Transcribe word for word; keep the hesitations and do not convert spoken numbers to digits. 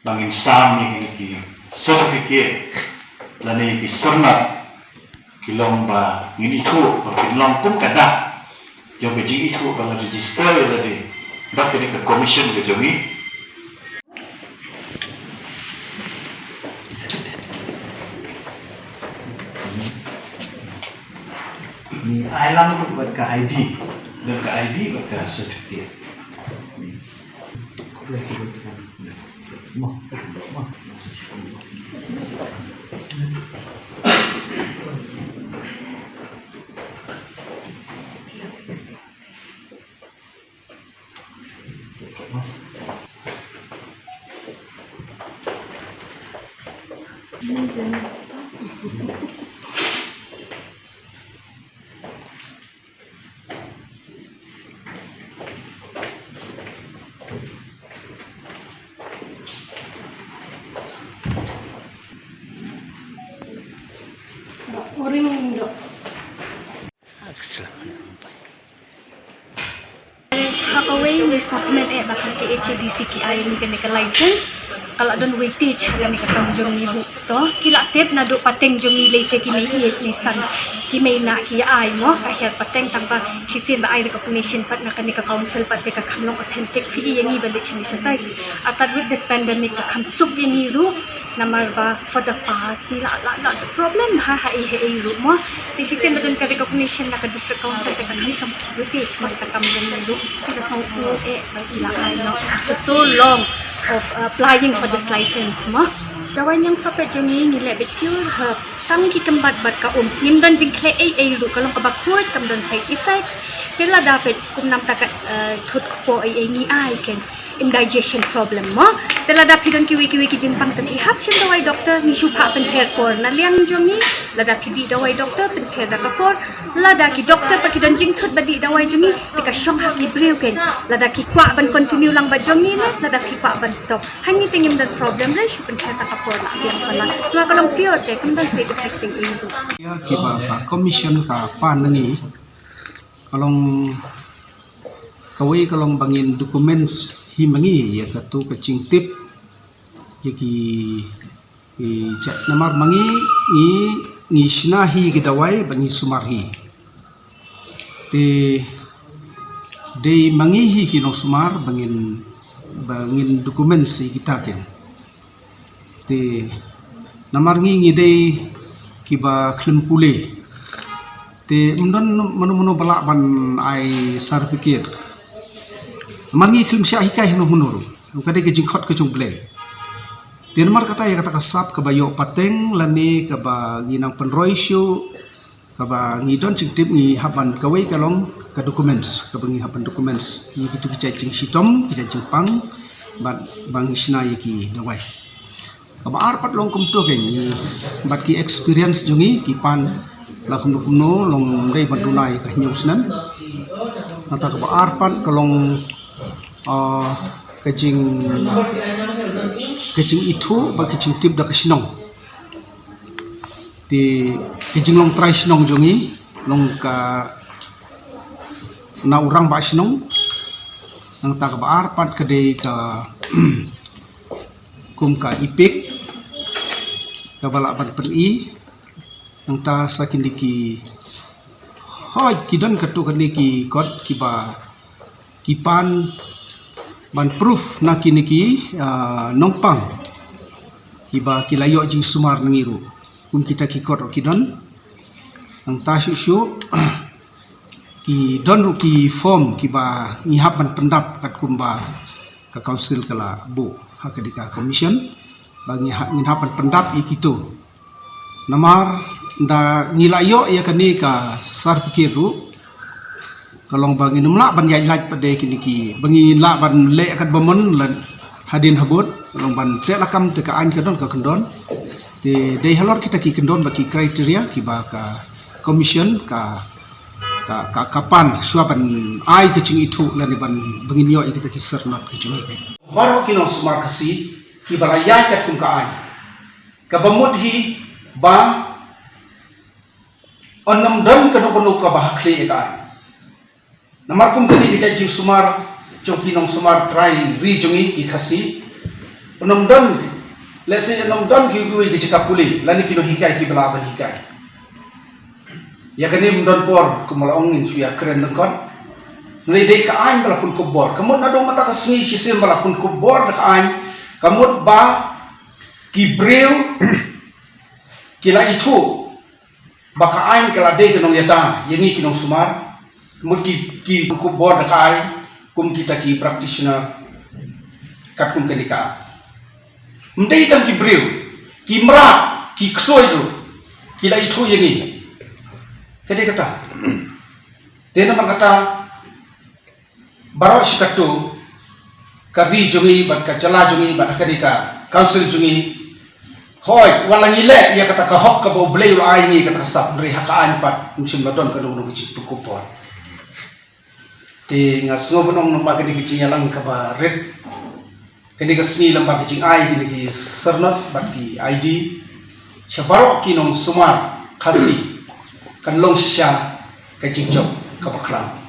Ba ngin sam ïa kine ki certificate lane ki syrnot ki long ba ngin ithuh ba kin long kum ka dak jong ka jingithuh ba la register ïa lade da kane ka commission ka jong ngi. Ngi ai lang bad ka I D, bad ka I D bad ka certificate. Ha kawei ngi sngewthuh eh ba ka K H A D C ki ai ïa ngi kane ka license, ka la don weightage ha kane ka kam jong ngi ruh. To ki la tip naduh pateng jong ngi lei te ki mei ïeit mei san, ki mei na ki ai mo, ka hiar pateng, tang ba shisien ba ai recognition pat na kane ka council pat te ka kham long authentic phi ïa ngi ba leit shane shatai. Artat with this pandemic ka kham suk ïa ngi ruh. Namar ba for the past ngi la la la problem ha ha ei ha ei ruh mo. Te shisien ba don ka recognition na ka district council te ka kham kham weightage mo, ka kam jong ngi ruh. Te ka sngewthuh eh ba ki la ai noh after so long of applying for this license mo. Dawai ñiangsaphriang jong ngi ngi leh beit pure herb. Tang ki kynbat bad ka um. Ngim don jingkhleh ei ei ruh, ka long kaba khuid, kam don side effects. Te lada peit kum namta ka, eh, thut kpoh ei ei ngi ai ken indigestion problem mo. Te lada phi don kiwei kiwei ki jingpang te phi hap shim dawai doktor, ngi shu phah pynpher por na liang jong ngi. Lada phi dih dawai doktor, pynpher da ka por. Lada ki doktor pat ki don jingthut ba dih dawai jong ngi, te ka shong ha ki briew ken. Lada ki kwah ban continue lang bad jong ngi ne, lada phi kwah ban stop. Hangne te ngim don problem re, shu pynpher da ka por la biang pala. Namar ka long pure te, kam don side effects ei ei ruh. Ïa kiba ka commission ka pan na ngi, ka long kawei ka long ba ngin documents hi ma ngi ïa katu ka jingtip ïa ki, ki jait, namar ma ngi ngi ngi shna hi ki dawai ba ngi sumar hi. Te dei ma ngi hi ki nongsumar ba ngin, ba ngin documents hi kita ken. Te namar ngi ngi dei kiba khlem pule. Te ym don mano mano ba lah ban ai certificate. Namar ngi khlem shah hikai hano hano ruh. Ka dei ka jingkhot ka jong U Blei. Te namar kata ïa kata ka sap kaba ïoh pateng lane kaba ngi nang pynroi shuh, kaba ngi don jingtip ngi hap ban, kawei ka long ka documents, kaba ngi hap ban documents ïa kitu ki jait jingshitom, ki jait jingpang, bad ba ngi shna ïa ki dawai. Kaba ar pat long kumto kein, ngi bad ki experience jong ngi ki pan la kumno kumno long, dei ban duna ïa ka hynñiew snem. Nangta kaba ar pat ka long, ah, ka jing, ka jingithuh bad ka jingtip da ka shnong. Te ka jinglong trai shnong jong ngi long ka na u rangbah shnong. Nangta kaba ar pat ka dei ka kum ka EPIC kaba lah ban pyni. Nangta sa kine ki, hooid, ki don katto katne ki kot kiba ki pan ban proof na kine ki, ah, nongpang kiba ki la ïoh jingsumar na ngi ruh. Kum kita ki kot ruh ki don. Nangta shuh shuh ki don ruh ki form kiba ngi hap ban pyndap katkum ba ka council ka la buh ha ka dei ka commission, ba ngi ha, ngin hap ban pyndap ïa kito. Namar da ngi la ïoh ïa kane ka certificate ruh, ka long ba ngin ym lah ban ïaid lait pat de kine ki, ba ngin lah ban leh katba mon la hadien habud, ka long ban teh lakam te ka aiñ ka don ka kyndon. Te dei halor kita ki kyndon bad ki criteria kiba ka commission ka, ka, ka, ka pan shuwa ban ai ka jingithuh lane ban, ba ngin ïoh ïa kita ki syrnot ka jong ngi. Baroh ki nongsumar Khasi kiba la ïaid katkum ka aiñ, kaba mut hi ba yn ym don kano kano kaba ha khlieh ïa ka aiñ. Namar kum kane ka jait jingsumar jong ki nongsumar trai ri jong ngi ki Khasi, Pyndonkam, lehse pyndonkam ki wei ki jaka pule lane ki nonghikai kiba lah ban hikai. Ïa kane ym don por, kumba la ong, ngin shu ïakren lyngkot. Hynrei dei ka aiñ ba la pynkup bor. Ka mut naduh mynta ka sngi shisien ba la pynkup bor da ka aiñ. Ka mut ba ki briew ki la ithuh ba ka aiñ ka la dei ka nongïada ïa ngi ki nongsumar. Ka mut ki, ki pynkup bor da ka aiñ kum kita ki practitioner. Katkum kane ka, ym dei tang ki briew, ki mrad, ki ksuid ruh ki la ithuh ïa ngi. Ka dei kata. Te namar kata, baroh shi katto, ka ri jong ngi bad ka jylla jong ngi bad ha kane ka council jong ngi, hooid, wat la ngi leh ïa kata ka hok kaba U Blei u la ai ngi, kata ka sap, hynrei ha ka aiñ pat ym shym la don kano kano ka jingpynkup bor. Te nga sngew ban ong, namar kane ka jingïalang kaba rit kane ka sngi lyngba ka jingai kine ki syrnod bad ki I D sha baroh ki nongsumar Khasi, kan long shisha ka jingjop kaba khraw.